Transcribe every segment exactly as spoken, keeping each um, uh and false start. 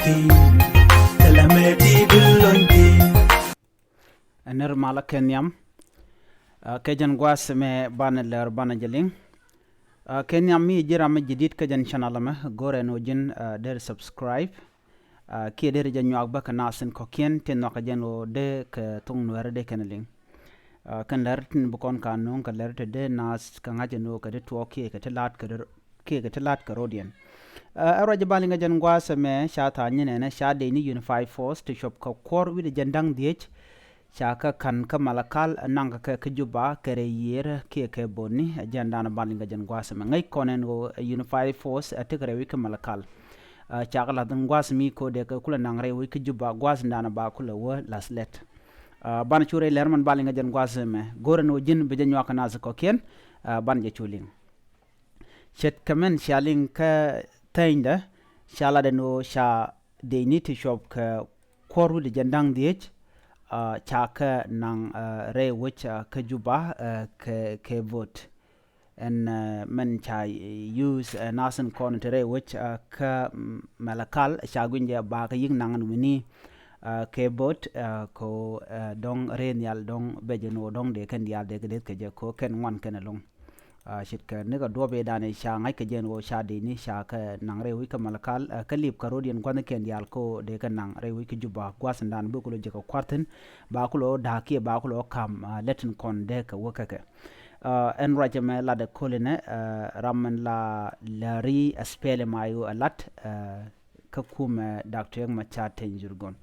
Ti, tɛlɛ mɛ ti bi lony ti. Ɛ nir malä kɛ nhiam. Ɛ, kɛ jɛn gua̱a̱th mɛ banɛ lɛr banɛ jɛ liŋ. Ɛ, kɛ nhiam mi ji̱ ram mi ji̱ di̱t kɛ jɛn channel mɛ, go̱rɛ ni wä ji̱n, ɛ, der subscribe. Ɛ, kiɛ der jɛ nyuak bä kɛ nath in kɔ̱kiɛn ti nhɔakɛ jɛn wä dee kɛ thuŋ nuɛrɛ dee kɛn liŋ. Ɛ, kɛn lɛr tin bi kɔn ka nuŋ kɛ lɛr ti dee nath kɛ ŋa̱c in wä kɛ ti tuɔɔk kiɛ kɛ ti la̱t kɛ dee kiɛ kɛ ti la̱t kɛ rɔ̱diɛn. Ɛ, ɛ ruac i̱ ba liŋ kɛ jɛn gua̱a̱th ɛmɛ ca tha̱a̱ny ni nɛnɛ ca dee ni Unified Force ti cuɔp kɛ kuɔr wi̱cdɛ jɛn da̱ŋ dhiec. Ca kɛ ka̱n kä Malakal naŋ kɛ kɛ kä Juba kɛ rɛy yiër kiɛ kɛ botni. Ɛ jɛn da̱a̱n ba liŋ kɛ jɛn gua̱a̱th ɛmɛ ŋäc kɔn ɛn ɣöö, ɛ, Unified Force, ɛ, tekɛ rɛy wec kä Malakal. Ɛ, ca kɛ la̱th in gua̱a̱th mi ko̱dɛ kɛ kulɛ naŋ rɛy wec kä Juba gua̱a̱th in da̱a̱n ba kulɛ wä la̱th lɛt. Ɛ, banɛ cu rɛy lɛr mɛn ba liŋ kɛ jɛn gua̱a̱th ɛmɛ go̱rɛ ni wä ji̱n bi jɛ nyuak kɛ nath kɔ̱kiɛn. Ɛ, banɛ jɛ cu liŋ. Ce̱tkɛ mɛn cia liŋ kä thɛnydä ca lat ɛn ɣöö ca dee ni ti cuɔp kɛ kuɔr wi̱cdɛ jɛn da̱ŋ dhiec. Ɛ, ca kɛ naŋ, ɛ, rɛy wec, ɛ, kä Juba, ɛ, kɛ, kɛ vote. Ɛn, ɛ, mɛn ca use, ɛ, nath in kɔn ti rɛy wec, ɛ, kä, mm, Malakal ca gui̱ny jɛ ba kɛ yi̱k naŋ ɛn wi̱ni, ɛ, kɛ vote, ɛ, kɛ ɣöö, ɛ, dɔ̱ŋ rɛy nhial dɔ̱ŋ bɛ jɛ ni ɣöö dɔ̱ŋ dee kɛn diaal dee kɛ deth kɛ jɛ kɛ ɣöö kɛn ŋuan kɛn ɛlɔ̱ŋ. Ɛ, ce̱tkɛ nikɛ duɔ̱ɔ̱p ëëdan ca ŋa̱c kɛ jɛn ɣöö ca dee ni ca kɛ naŋ rɛy wec kä Malakal, ɛ, kä lip kɛ rɔ̱diɛn gua̱thnikiɛn diaal kɛ ɣöö dee kɛ naŋ rɛy wec kä Juba gua̱thindan bi kulɛ jɛ kɛ kua̱r thi̱n ba kulɛ ɣöö da̱a̱k kiɛ ba kulɛ ɣöö ka̱m, ɛ, lɛt tin kɔn dee kɛ wä kä kɛ. Ɛ, ɛn ruac ɛmɛ latdɛ ko̱l inɛ, ɛ, ram min la lääri ɛ spɛl ɛ may ɣöö ɛ lat, ɛ, kä kumɛ Dak Riek Machar Teny Dhurgon.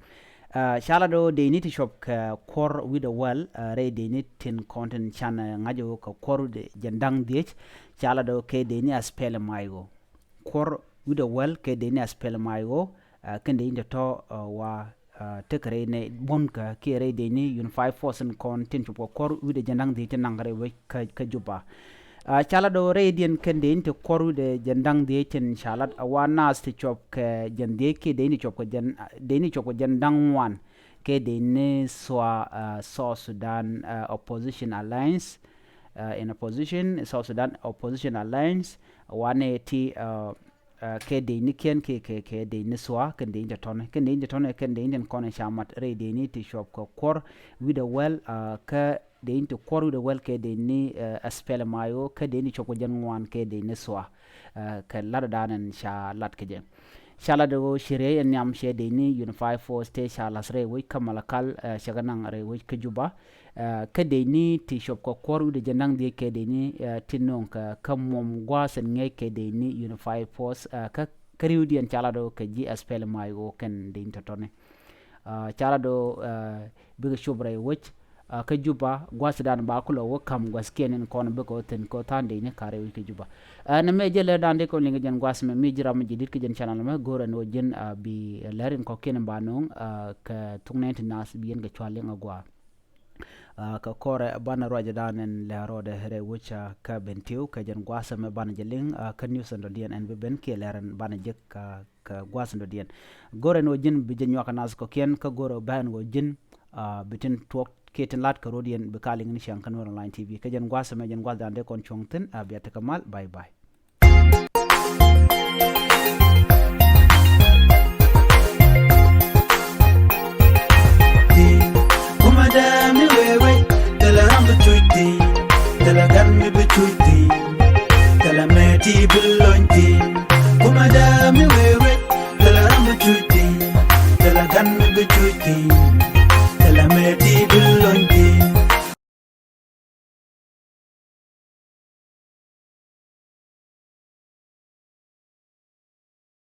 Ɛ, ca lat ɣöö dee ni ti cuɔp kɛ kuɔr wi̱cdɛ wäl, ɛ, rɛy dee ni tin kɔn tin canɛ ŋa̱c ɣöö kɛ kuɔr wi̱cdɛ jɛn da̱ŋ dhiec. Ca lat ɣöö kɛ dee ni ɛ spɛl ɛ may ɣöö kuɔr wi̱cdɛ wäl kɛ dee ni ɛ spɛl ɛ may ɣöö, ɛ, kɛn dee ni tɔ̱tɔ̱, ɛ, wa, ɛ, tekɛ rɛy nɛ buɔ̱nkä kiɛ rɛy dee ni Unified Force in kɔn tin cuɔp kɛ kuɔr wi̱cdɛ jɛn da̱ŋ dhiec ti naŋ rɛy wec kä, kä Juba. Ɛ, ca lat ɣöö rɛydiɛn kɛn dee ni ti kuɔr wi̱cdɛ jɛn da̱ŋ dhiec tin ca lat ɛ wa nath ti cuɔp kɛ jɛn dhiec kiɛ dee ni cuɔp kɛ jɛn, dee ni cuɔp kɛ jɛn da̱ŋ ŋuan kɛ dee ni SSOA, ɛ, South Sudan, ɛ, Opposition Alliance, ɛ, in opposition, South Sudan Opposition Alliance, ɛ wa nɛ ti, ɛ, ɛ, kɛ dee ni kiɛn kɛ, kɛ, kɛ dee ni SSOA kɛn dee ni tɔ̱tɔ̱ ni kɛn dee ni tɔ̱tɔ̱ ni kɛn dee ni tin kɔn ca mat rɛy dee ni ti cuɔp kɛ kuɔr wi̱cdɛ wäl, ɛ, kä dee ni ti kuɔr wi̱cdɛ wäl kɛ dee ni, ɛ, SPLM-IO kä dee ni cuɔp kɛ jɛn ŋuan kɛ dee ni SSOA. Ɛ, kɛ lat dan ɛn ca lat kɛ jɛ. Ca lat ɣöö ci rɛy ɛn nhiam cɛ dee ni Unified Force tëë ca la̱th rɛy wec kä Malakal, ɛ, cɛ kɛ naŋ rɛy wec kä Juba. Ɛ, kä dee ni ti cuɔp kɛ kuɔr wi̱cdɛ jɛn da̱ŋ dhiec kɛ dee ni, ɛ, ti nööŋ kɛ kä muɔm gua̱a̱th ɛn ŋi̱eec kɛ dee ni Unified Force, ɛ, kä, kä ri̱wdiɛn ca lat ɣöö kɛ ji̱ SPLM-IO kɛn dee ni tɔ̱tɔ̱ ni. Ɛ, ca lat ɣöö, ɛ, bikɛ cuɔp rɛy wec, ɛ, kä Juba gua̱a̱th dan ba kulɛ wä ka̱m gua̱a̱thkiɛn in kɔn bikɛ wä thi̱n kɛ wä tha̱a̱ŋ dee ni ka̱r rɛy wec kä Juba. Ɛ, nɛ mɛ jɛ lɛ dan dee kɔn liŋ kɛ jɛn gua̱a̱th mɛ mi ji̱ ram mi ji̱ di̱t kɛ jɛn channel mɛ go̱o̱rɛ ni wä ji̱n, ɛ, bi lɛr in kɔ̱kiɛn in ba nööŋ, ɛ, kɛ thuk nɛn ti nath bi yɛn kɛ cua liŋ a gua̱a̱. Ɛ, kɛ kɔrɛ banɛ ruacɛ dan ɛn lɛ rɔɔdɛ rɛy wec, ɛ, kä Bentiu kɛ jɛn gua̱a̱th mɛ banɛ jɛ liŋ, ɛ, kä news ɛn dɔ̱diɛn ɛn bi ben kiɛ lɛr ɛn banɛ jek, ɛ, kɛ gua̱a̱th ɛn dɔ̱diɛn. Go̱rɛ ni wä ji̱n bi jɛ nyuak kɛ nath kɔ̱kiɛn kä go̱rɛ bä ɛn wä ji̱n, ɛ, bi tin tuɔk kiɛ tin lat kɛ rɔ̱diɛn bi ka liŋ ni ciaŋ kä Nuer Online T V. Kɛ jɛn gua̱a̱th mɛ jɛn gua̱a̱th dan dee kɔn cuɔ̱ŋ thi̱n, ɛ, bia tekɛ mal, bye bye. Kumɛ dee mi wee wec, thilɛ ram bi cuc thi̱n, thilɛ gan mi bi cuc thi̱n, thilɛ mɛ ti bi lony thi̱n. Kumɛ dee mi wee wec, thilɛ ram bi cuc thi̱n, thilɛ gan mi bi cuc thi̱n.